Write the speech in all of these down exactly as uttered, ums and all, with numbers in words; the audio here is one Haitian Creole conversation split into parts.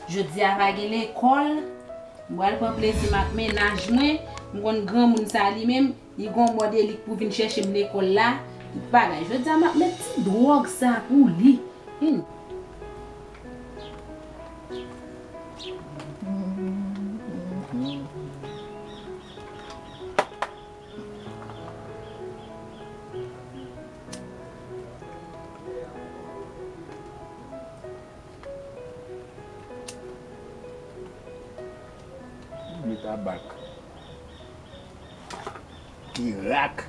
Jodi a pa gen lekòl, m pral pran plezi m ak mennaj mwen. M konn granmoun sa li menm, li gon mòde li k pou vin chèche m lekòl la. Tout bagay. Jodi a m ap met ti dwòg sa pou li. Hmm. Li tabak. Irak.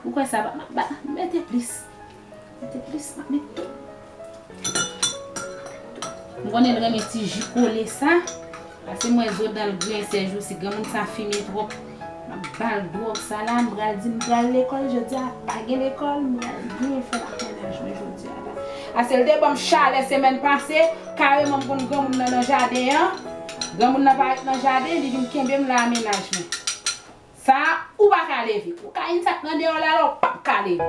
Ou kwè sa, ba, ba, ba, mete plis. Mete plis, m ap met tout. M konnen l renmen ti ji kole sa. Pase m wè zo dan l griyen sèjousi, granmoun sa fimen twòp. M ap ba l dwòg sa la, m pral di m pral lekòl jodi a, pa gen lekòl, m pral byen fè l ak mennaj mwen jodi a la. Ase l te ban m chalè semèn pase, kareman m konn granmoun nan nan jaden an. Granmoun nan parèt nan jaden, li vin kenbe m la a mennaj mwen. Sa a, ou pa ka leve. Kokayin sa k nan deyò la la, ou p ap ka leve.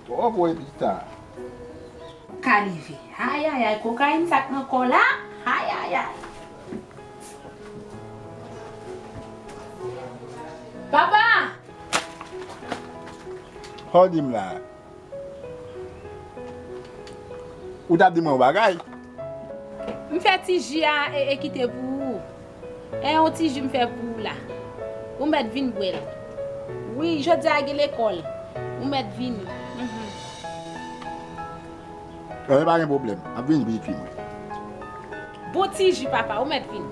Twòp wi pita. Ka leve. Ayayay, kokayin sa k nan kò la. Ayayay. Papa! Sa w di m la? Ou t ap di mwen yon bagay? M fè ti ji a e, e kite pou ou. E yon ti ji m fè pou ou la. Ou mèt vin bwè l. Wi, jodi a gen lekòl. Ou mèt vini. Mhm. Anben pa gen pwoblèm. M ap vini pitit fi mwen. Bon ti ji papa, ou mèt vini.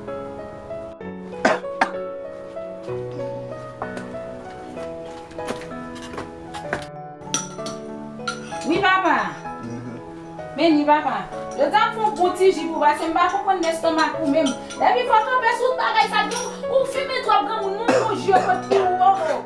Wi papa. Mhm. Men ni papa. Jodi a m fè yon bon ti ji pou ou pase m pa konprann lestomak ou menm. Depi fò kanpe sou bagay sa di ou fimen twòp granmoun nou bon ji yo pot pou ou poko.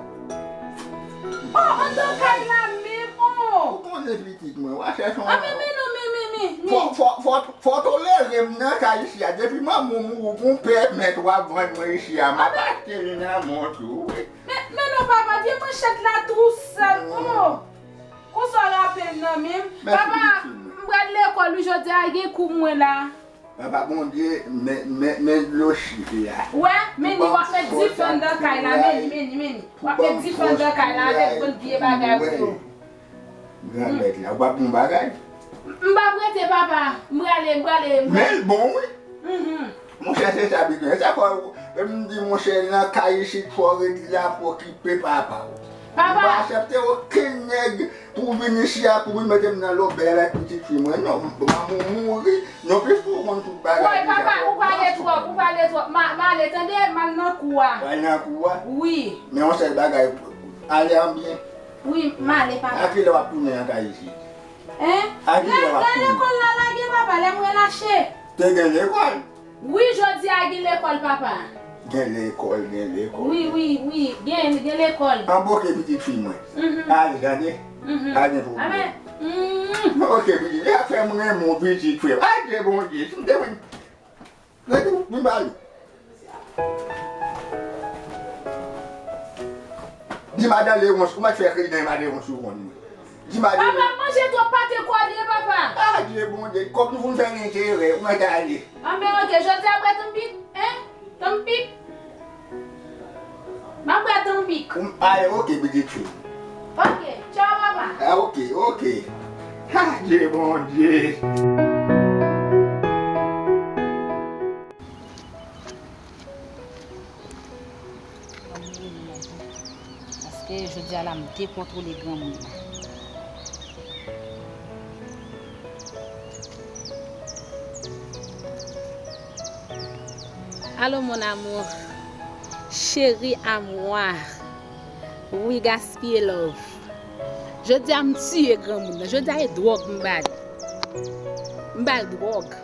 Oh, anndan kay la menm oh. Ou konnen pitit mwen, w a chèche yon. Ah, men, men, non, men, men, men, men. Fò, fò, fò, fò tolere m nan kay isi a. Depi manman w mouri, ou gon pè mèt w ap vann mwen isi a. M ap achte li nan men w tou, wi. Men, men non, papa, vye manchèt la tou sèl. Oh. Konsa w rape l nan men m. Papa, m pral lekòl wi jodi a, gen kou mwen la. Papa Bondye, men, men, men dlo chik la. Wè, men ni w ap met dife anndan kay la, men ni, men ni, men ni. W ap met dife anndan kay la avèk bann vye bagay ou yo. Granmèt la, ou p ap bon bagay. M p ap rete, papa. M prale, m prale, m prale. Men l bon, wi. Mhm. Monchè, se sa, biten. Se sa fò, m di, monchè, nan kay isit, fò w ret la pou okipe papa w. Papa. M pa aksepte okenn nèg pou vin isi a, pou vin mete m nan lobèy avèk pitit fi mwen. Non, manman w mouri, non, piske ou konn tout bagay deja. Woy, papa, ou pale twòp, ou pale twòp. M a, m ale, tande, m al nan kou a. W al nan kou a? Wi. Men yon sèl bagay, ale an byen. Wi, m ale, papa. A kilè w ap tounen nan kay isit? Hein? A kilè w ap tounen? Lè, lè lekòl la lage, papa, lè m relache. Te gen lekòl? Wi, jodi a gen lekòl, papa. Gen lekòl, gen lekòl. Wi, wi, wi, gen, gen lekòl. Anben oke, pitit fi mwen. Mhm. Ale, tande? Mhm. Pa gen pwoblèm. Amen. Mm. Oke, pitit, e afè m renmen w, pitit frè. Adye Bondye, si m te vin. Rete, vin ba li. Di madan Lewons, ou mèt fè kri nan madan Lewons ou konn mwen. Di madan Lewons. Papa, manje twòp pate kòde, papa. Adye Bondye, kòb nou foun fè nan enterè, ou mèt ale. Anben, oke, jodi a bwè tanpik, hein? Tanpik. M ap bwè tanpik. Ou m-, ale, oke, pitit fi. Oke, tchaw, papa. A, oke, oke. Adye Bondye. Paske jodi a la, m dekontwole granmoun nan. Allô, mon amour. Chéri a mwa. Wi, gaspiye love. Jodi a, m tiye granmoun nan. Jodi a, e dwòg m ba li. M ba l dwòg.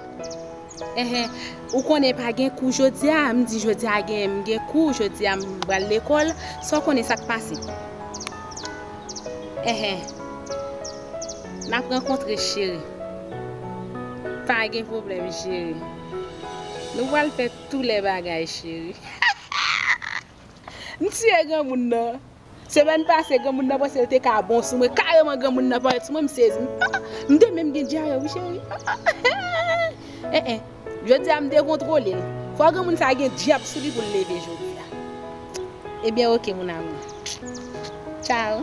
Enhen. Ou konnen pa gen kou jodi a. M di jodi a gen, m gen kou. Jodi a, m pral lekòl. Sa w konnen sa k pase? Enhen. N ap rankontre, cheri. Pa gen pwoblèm, cheri. Nou pral fè tou lè bagay, cheri. M tiye granmoun nan. Semèn pase, granmoun nan panse l te ka bon sou mwen. Kareman, granmoun nan parèt sou mwen, m sezi. M, ah, m te menm gen dyare, wi, cheri. Eh, eh. Jodi a, m dekontwole l. Fò granmoun sa gen dyab sou li pou l leve jodi a. Ebyen, oke, mon amour. Tchao.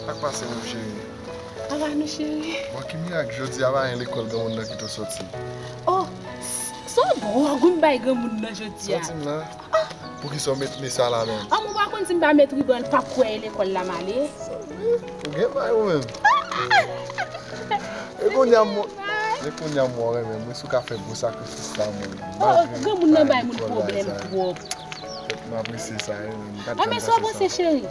Sa k pase menm, cheri? Ava nou, cheri. Bon, ki mirak, jodi a pa gen lekòl granmoun nan kite w sòti? Oh, s- s on dwòg wi m bay granmoun nan jodi a. Sòti m la? Poukisa w met men sa la menm? An, mwen pa konn si m pa met riban, l p ap kwè e lekòl la m ale. Ou gen may ou menm. E kounye a m, e kounye a m wè w renmen mwen, si w ka fè gwo sakrifis sa, mwen. Oh, granmoun nan bay moun pwoblèm twòp. M apresye sa, wi, mwen. Gad jan m apresye sa. Cheri.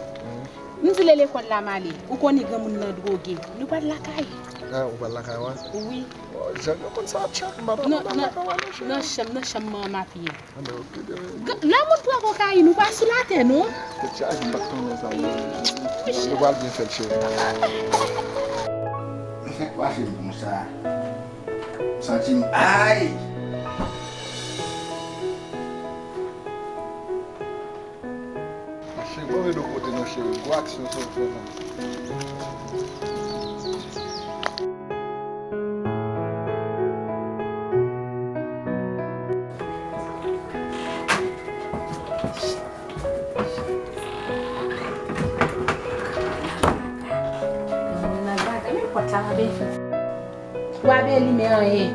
M di lè lekòl la m ale. Ou konnen granmoun nan dwoge. Nou pral lakay. Ah, ou pral lakay, wi? Wi. Oh, jan yo konn sa ap chat, m pa nan lakay, non, cheri. Nan chanm, nan chanm manman m ap ye. Ah, ben, oke, de. G- Lanmou pran kokayin, ou pa sou latè, non? Tèt chaje, m pa t konnen sa, non. Wi, cheri. Nou pral byen fè l, cheri. Sa k pase m konsa? M santi m, ay! Cheri, pa vle do kote non, cheri. Gwo aksyon sa w fè la. Nan gade, men pòt la pa byen fèt. Ou pa byen limen anyen.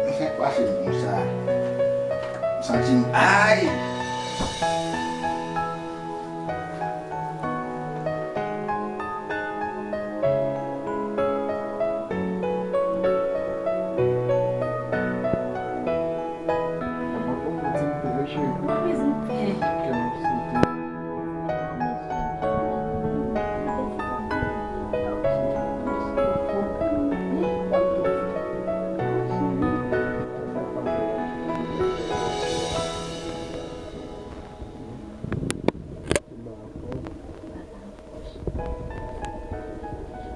Men sa k pase m konsa? M santi m, ay!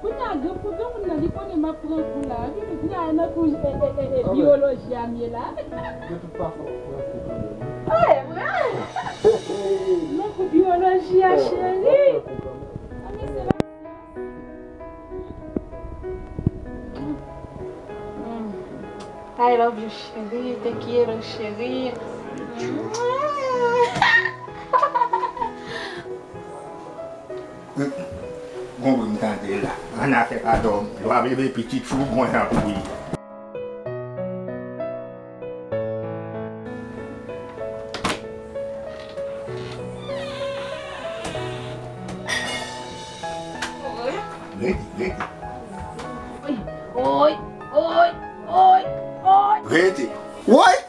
Kounye a, gen pou gen moun nan, li konnen m ap pran kou la. Epi kounye a, nan kou, e, e, e, e, biyoloji a m ye la. De tout fason, w ap pran kou kanmenm. Ah, e vre? Nan kou biyoloji a, cheri. Ah, men se la. I love you, cheri. Te quiero, cheri. Gon bri m tande la. Annafè pa dòmi. Lwa bebe pitit fougon an pou li. Rete, rete. Oy, oy, oy, oy, oy. Rete. Woy!